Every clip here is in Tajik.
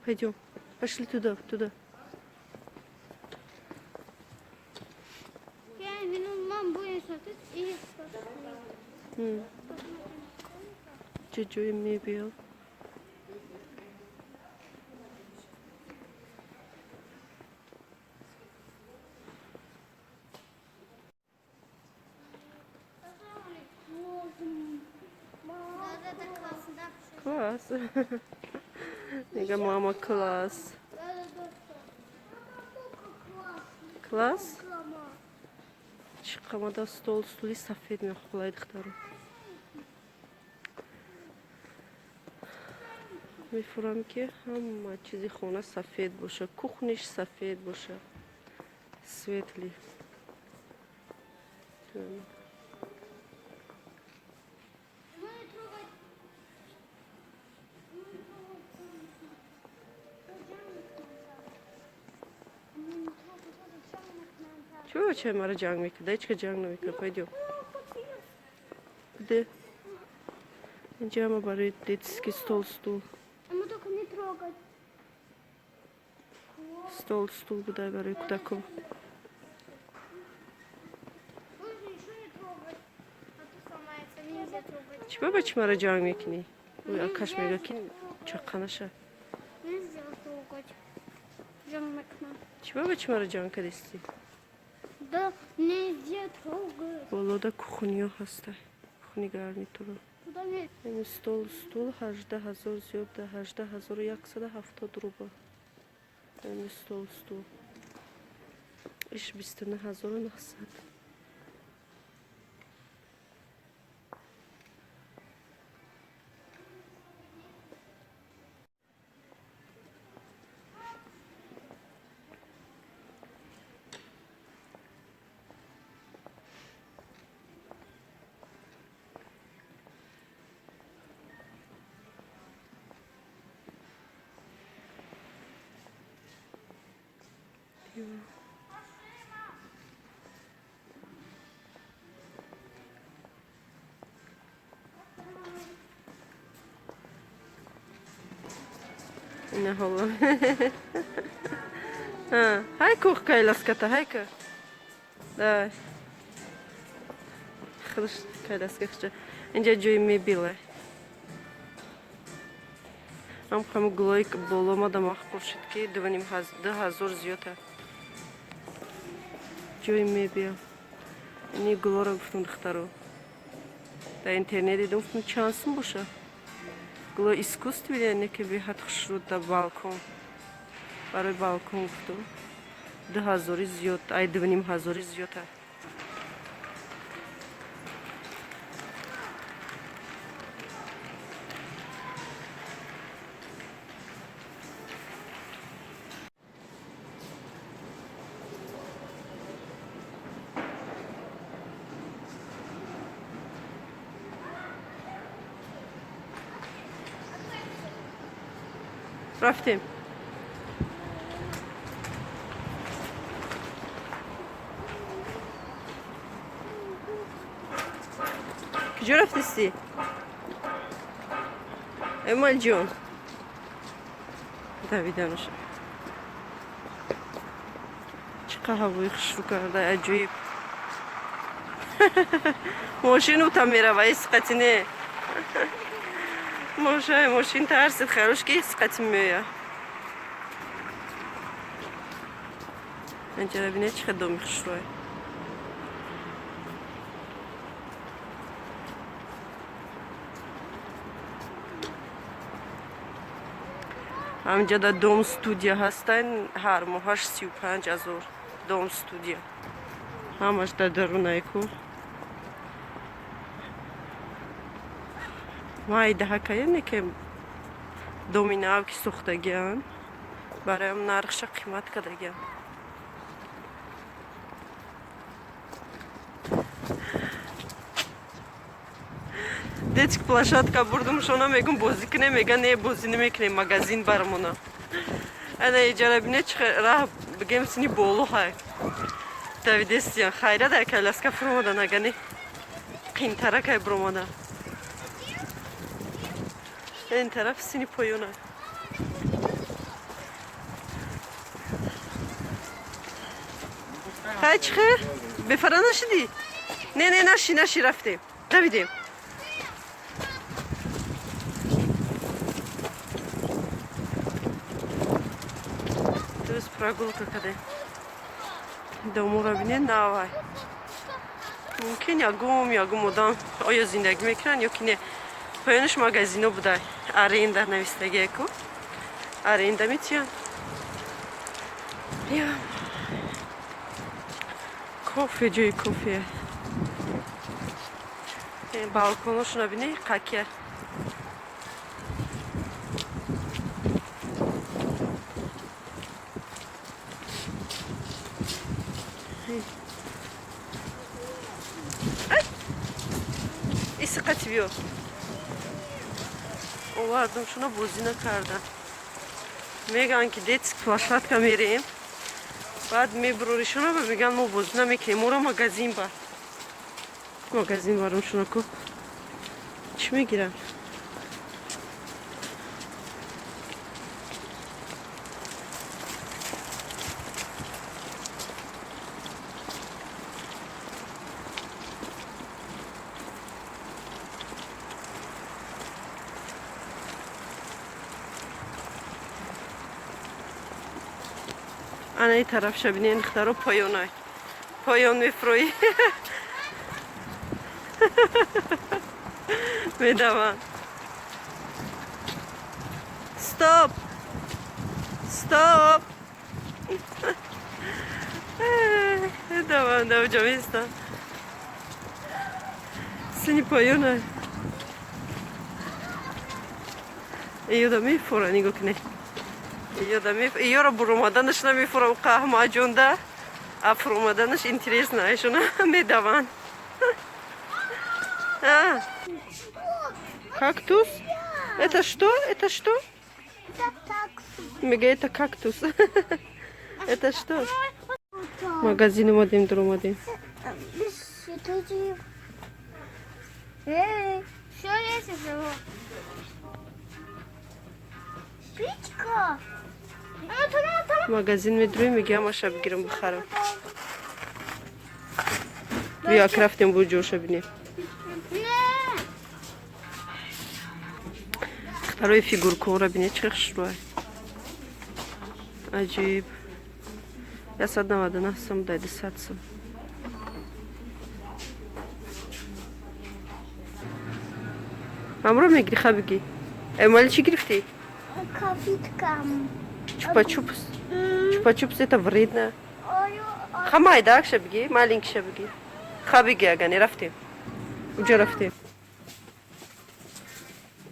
Пойдем. Пошли туда, туда. 5 минут мам будем смотреть и пошли. Чӣ ҷои мебел. Да, да, да, классно, да. Класс. Мега мама, класс. Да, да, да. Класс. Чӣ қамада стол, стули сафед мехоҳлай, духтаро. Мефурам, ки ҳама чизи хона сафед боша, кухниш сафед боша, светлый. Ну, не трогай. Ну, не трогай. Ну, не трогай. Чӣ, бачаи мара ҷанг мекард? Ҳечка ҷанг намекард. Пойдем. Где? Инҷа ҳама барои детский стол, стул. Ему только не трогать. Стол, стул будай барои кӯдакон. Можно еще не трогать. А то сломается, нельзя трогать. Чӣ, бачи мара ҷанг мекунӣ? Ой, акаш мега, ки чаққанаша. Нельзя трогать. Ҷанг. Чӣ, бачи мара ҷанг кардистӣ? Да нельзя трогать. Болода кухниё ҳаста, кухни, гарнитура. Туда не. Ин стол, стул 18 000 зиёд, 18 170 рубл. Ин стол, стул иш 29 900. Пиво. Ина ҳоло. Ҳай, кух коляската, ҳайка. Давай. Худаш коляска хча. Инҷа ҷои мебела. Ҳам ҳаму гулои боло мада маъқул шуд, ки 2000 зиёда. Ҷои мебел. Ини гулоро гуфтам, духтаро. Дар интернет дидам, гуфтам, чанд сум боша? Гуло искусственный, не ки беҳад хушрӯ дар балкон. Барои балкон гуфтам. 2000 зиёд, ай 2500 зиёда. Рафтем. Куҷо рафтисти? Эмалҷон. Давиданоша. Чӣ қадр ҳавои хушрӯ карда, аҷоиб. Мошин ута мерава, исқати не. Мошай, мошин тарсид, харош ки исқати меоя. Инҷара бинед, чӣ қадр доми хушрӯе. Ҳаминҷа дар дом студия ҳастанд, ҳар моҳаш 35 000 дом студия. Ҳамаш дар дарунайку. Майдаҳакая не ки доми нав ки сохтагианд, бароям нархша қимат кардагианд. Детский площадка бурдум шона, мегум, бозӣ кунем, мега, не, бозӣ намекунем, магазин бармона. Ана иҷара бинед, чӣ раҳ бигем, сини боло ҳай. Давидестиян хайра дар коляска фуромадан, агани қинтаракай буромада. Ин тараф сини поёна. Хай, чихе бефара нашидӣ? Не, не, наши, наши, рафтем, давидем. Дӯст прогулка кардем. Доморо бинед, навай. Мумкин, ягом одам оё зиндагӣ мекунанд ё ки не. Поёнаш магазино будай, аренда навистагиеку, аренда метиҳанд. Я кофе, ҷои кофе. Балконошона бинӣ, қакия. Исиқати биё, овардум шуно, бозӣ накардан. Мегӯянд, ки детский площадка мерем, баъд мебуроришона ва мегӯянд, мо бозӣ намекунем, моро магазин бар, магазин баром. Шуно ку чӣ мегиранд? Ана ин тарафша бинен, духтаро, поёнай, поён мефурӯӣ, медаванд. Стоп, стоп, медаванд, авҷа местанд, сини поёнай. Иёда мефура, нигоҳ кунед, иёра буромаданаш намефурам, қаҳмаҷонда, а фуромаданаш интересно, айшона медаванд. Кактус? Это что? Это что? Мега, это кактус. Это что? Магазин омадем, дуромадем. Все есть уже. Спичка. Магазин медурем, меги ҳамаша бигирам, бихарам. Биё, рафтем, бо ҷоша бинем. Духтарои, фигуркаҳоро бинед, чӣ хушрӯай, аҷиб. 199 сом дай, 200 сом. Ҳамро мегири? Ха, бигӣ. Эмали, чӣ гирифтӣ? Конфеткам. Чупа-чупс. Чупа-чупс это вредно. Ха, майдакша бигӣ, маленькиша бигӣ. Ха, бигӣ, агане рафтем. Уҷа рафтем.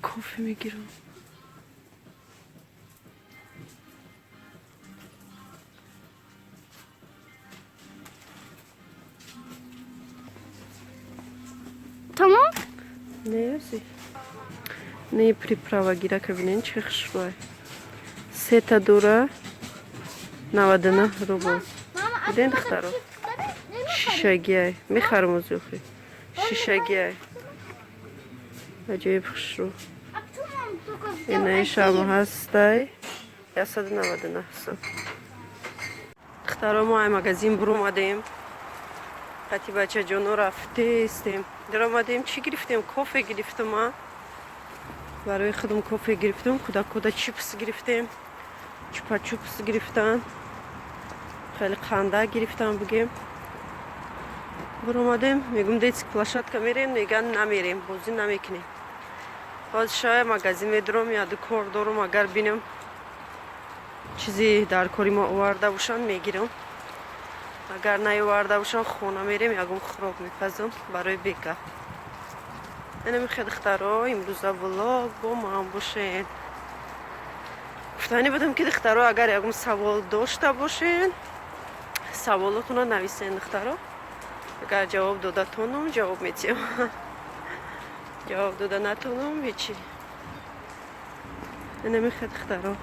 Кофе мегирам. Тамом? Не, ози. Не, приправа гирака бинен, чӣ хушрӯай. Сета дора 99 рубл. Диден, духтаро? Шишагиай. Мехарам ози охи. Шишагиай. Аҷоиб хушрӯ. Инаишам ҳастай. 199 сом. Духтаро, мо ай магазин буромадем. Қати бачаҷоно рафтестем. Даромадем, чӣ гирифтем? Кофе гирифтам, а? Барои худам кофе гирифтам, кӯдакода чипс гирифтем. Чупа-чупс гирифтан. Хеле қанда гирифтан, бугем. Буромадем, мегум, детский площадка мерем, меган, намерем, бозӣ намекунем. Ҳозир шояд магазин медурам, яду кор дорум, агар бинам чизи дар кори мо оварда бошанд, мегирам. Агар наоварда бошанд, хона мерем, ягон хӯрок мепазам барои бега. Инами хе, духтаро, имрӯза влог бо ман бошед. Гуфтанӣ будам, ки, духтаро, агар ягон савол дошта бошед, саволотонро нависен, духтаро. Агар ҷавоб дода тонам, ҷавоб медиҳам. Ҷавоб дода натонам, ҳечи. Инами хе, духтаро.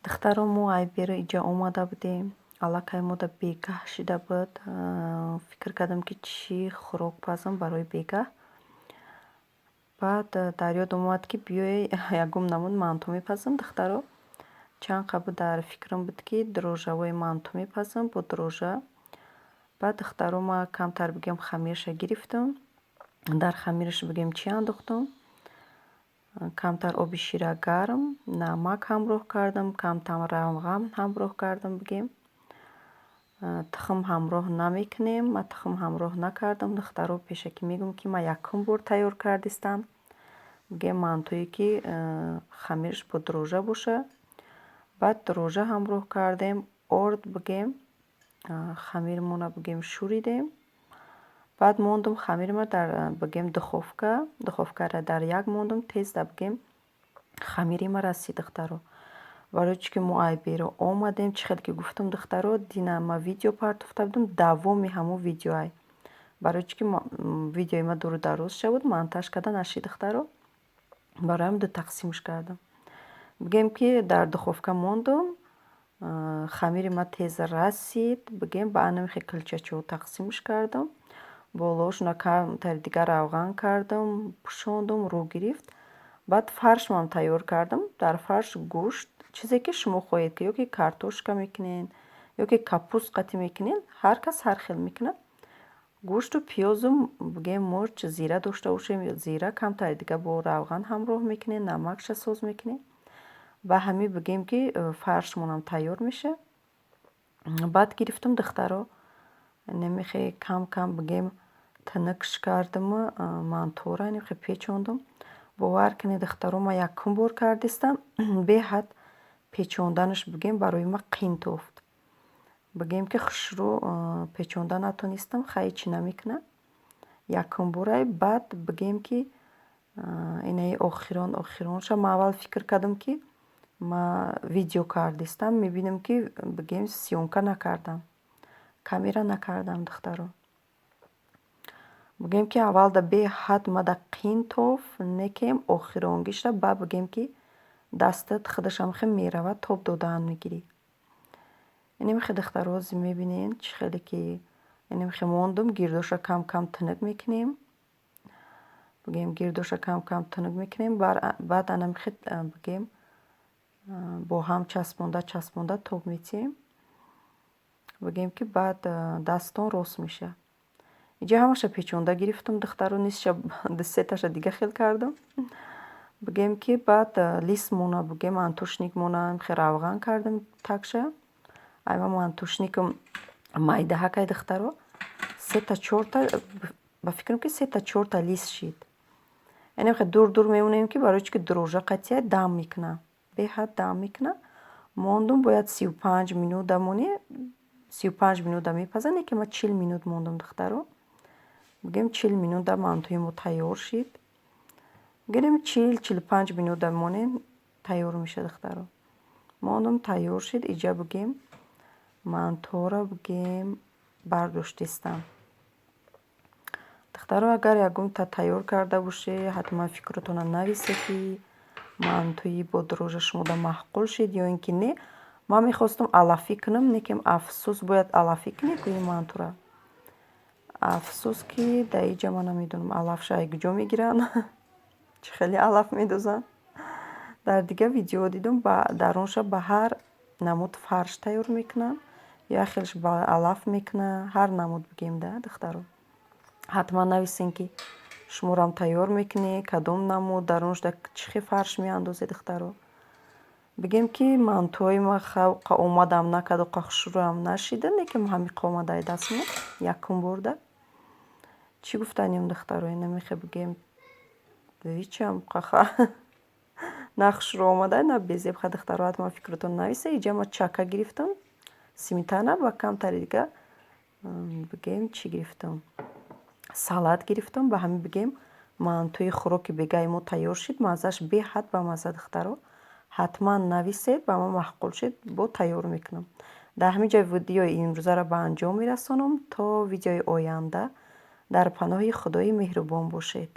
Духтаро, мо айбери иҷа омада будем. Аллакай мода бегаҳ шида буд. Фикр кардам, ки чӣ хӯрок пазам барои бегаҳ. Баъд дар ёд омад, ки биёй, ягон намуд манту мепазам, духтаро. Чанд қабл дар фикрам буд, ки дрожжавои манту мепазам бо дрожжа. Баъд, духтаро, ма камтар, бигем, хамирша гирифтам. Дар хамираш, бигем, чӣ андохтам? Камтар оби шира гарм, намак ҳамроҳ кардам, камтар равған ҳамроҳ кардам, бигем. Тухм ҳамроҳ намекунем, ман тухм ҳамроҳ накардам. Духтаро, пешакӣ мегӯям, ки ман якум бор тайёр кардистам. Бигем, мантуе ки хамираш бо дрожжа боша. Баъд дрожжа ҳамроҳ кардем, орд, бигем, хамирмона, бигем, шӯридем. Баъд мондум хамирма дар, бигем, духовка. Духовкаро дар як мондум, тезда, бигем, хамири ма расид, духтаро. Барои чӣ ки мо ай берун омадем, чӣ хел ки гуфтам, духтаро, дина ма видео партофта будам, давоми ҳамон видеоай. Барои чӣ ки видеои ма дуру дароз шуда буд, монтаж карда нашид, духтаро. Барои ҳамин ду тақсимш кардам. Бигем, ки дар духовка мондум, хамири ма тез расид, бигем, ба анамихе килчачаҳо тақсимш кардам. Болоошона камтари дигар равған кардам, пӯшондум, рӯ гирифт. Баъд фаршмам тайёр кардам. Дар фарш гӯшт, чизе ки шумо хоҳед, ё ки картошка мекунед, ё ки капуст қатӣ мекунед, ҳар кас ҳар хел мекунад. Гӯшту пиёзу, бигем, мурч, зира дошта бошем, зира камтари дига бо равған ҳамроҳ мекунед, намакша соз мекунед. Ба ҳамин, бигем, ки фаршмонам тайёр мешавад. Баъд гирифтам, духтаро, немихе кам кам, бигем, тинукш кардаму мантуро немихе печондум. Бовар кунед, духтаро, ман якум бор кардистам, беҳад печонданаш, бигем, барои ман қин тофт. Бигем, ки хушрӯ печонда натонистам, хай, ҳечи намекунад. Якум борай. Баъд, бигем, ки инаи охирон охиронша ман аввал фикр кардам, ки ман видео кардистам, мебинам, ки, бигем, съёмка накардам, камера накардам, духтаро. Бигем, ки аввалда беҳад мада қин тофт, некем охиронгиша ба, бигем, ки дастат худашам хел меравад, тоб додаан мегирӣ. Инамихе, духтаро, ҳозир мебинед, чӣ хеле ки инамихе мондум, гирдоша кам кам тунук мекунем. Бигем, гирдоша кам кам тунук мекунем, баъд анамихе, бигем, бо ҳам часпонда часпонда тоб метиҳем. Бигем, ки баъд дастон рост мешавад. Инҷа ҳамаша печонда гирифтам, духтаро, нисфша дусеташа дига хел кардам. Бигем, ки баъд листмона, бигем, мантушникмона хе равған кардам такша. Ай, ман мантушникам майдаҳакай, духтаро, сета чорта, ба фикрам, ки сета чорта лист шид. Яъне хе дур дур мемонем, ки барои чӣ ки дрожжа қатия дам мекунад, беҳад дам мекунад. Мондум, бояд 35 минута монӣ, 35 минута мепазад, не ки ман 40 минут мондум, духтаро. Бигем, 40 минута мантуи мо тайёр шид. Гирем, 40-45 минута монем, тайёр мешавад, духтаро. Мондум, тайёр шид. Иҷа, бигем, мантуҳоро, бигем, бардоштистам. Духтаро, агар ягонта тайёр карда бошед, ҳатман фикротонро нависед, ки мантуи бо дрожжа шумода маъқул шид ё ин ки не. Ман мехостам алафӣ кунам, лекин афсӯс, бояд алафӣ кунӣ ку ин мантура. Афсӯс, ки дар инҷа ман намедонам, алафша ай куҷо мегиранд, чӣ хеле алаф медозанд. Дар дигар видеоҳо дидум, дар онша ба ҳар намуд фарш тайёр мекунанд, як хелш ба алаф мекунад, ҳар намуд, бигем да, духтаро. Ҳатман нависен, ки шуморам тайёр мекунед, кадом намуд, дар оншда чӣ хел фарш меандозед, духтаро. Бигем, ки мантуҳои ма омадам накард, оқа хушрӯам нашида, лекин ҳамиқа омадаи дастмо якум борда. Чӣ гуфтанем, духтаро, инамихе, бигем, ҳичам қаха на хушрӯ омада, на безеб. Ха, духтаро, ҳатман фикротон нависед. Инҷа ма чака гирифтам, сметана ва камтари дига, бигем, чӣ гирифтам? Салат гирифтам. Ба ҳамин, бигем, мантуи хӯроки бегаи мо тайёр шид. Маззааш беҳад бамазза, духтаро. Ҳатман нависед, ба ман маъқул шид, бо тайёр мекунам. Дар ҳамин ҷо видеои имрӯзаро ба анҷом мерасонам. То видеои оянда дар паноҳи Худои меҳрубон бошед.